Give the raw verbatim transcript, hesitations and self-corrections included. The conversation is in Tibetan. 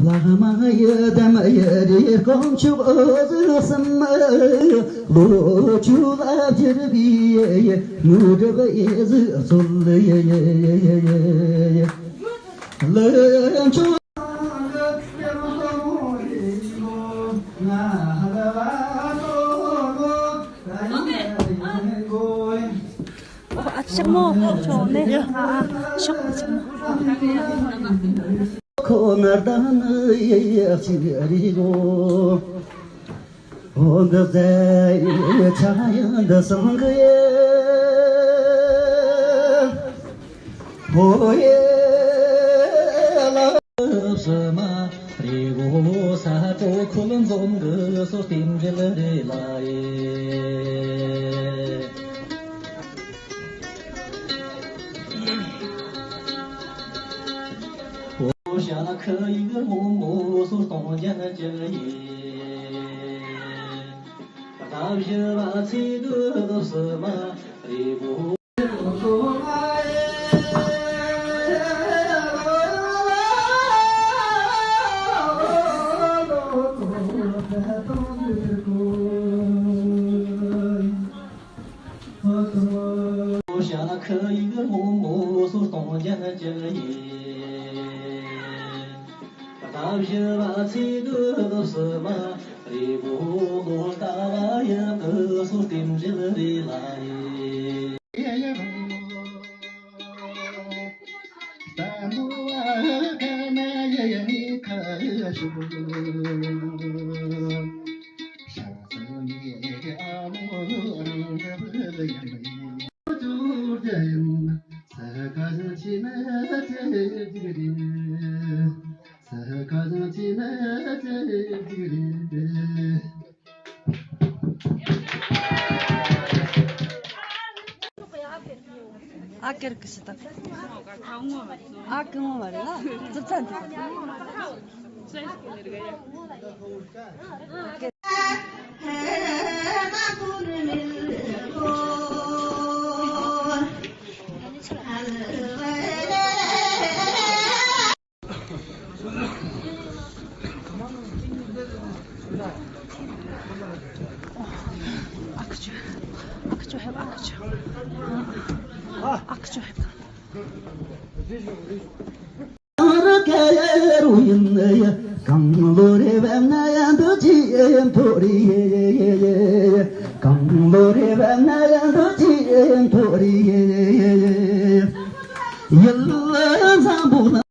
ལྷ་མ་ཡི་དམ་ཡི་རིགས་དཀོན་མཆོག་གཟུགས་གསུམ། ལོ་བཅུ་ལ་བསྒྱུར་བའི་དངོས་གྲུབ་ཡིད་གཟུགས་སྩོལ། ལྷུན་གྲུབ། ཨ་ཅག་མོ་ཆོག་ནས་ཨ་ཨ་ཤོག་ཨ་ཅག་མོ། ཁོ་ནར་ད་ནི་ཡེ་ཡེ་ཅི་རི་གོ། འོ་འདི་ཟེ་ཆ་ཡང་འདི་སང་གི་ཡེ། ཧོ་ཡེ་ལ་སི་མ་རི་གོ་ས་ཏོ་ཁུལ་འཛོམས་གི་སོ་སྟེང་འདྲེ་ལ་རེ་ལ་ཡེ། ཤ་ཁ་ཡིག་མོ་མོ་སོ་སྟོང་རྒྱ་ཅི་ཡིན། རབ་ཞི་བ་ཚིག་གི་སི་མ་རི་བོ། ཤ་ཁ་ཡིག་མོ་མོ་སོ་སྟོང་རྒྱ་ཅི་ཡིན། རབ་ཞི་བ་ཚིག་གི་སི་མ་རི་བོ་ལོ་ཀ་བ་ཡི་གི་སོ་སྟེང་འདྲེ་ལ་རེ་ལ་ཡེ། ཨ་ཀེར་ཀི་སི་ཏ། ཨ་ཀི་ངོ་མ་རེད་ལ། ཙི་ཙ་འདི།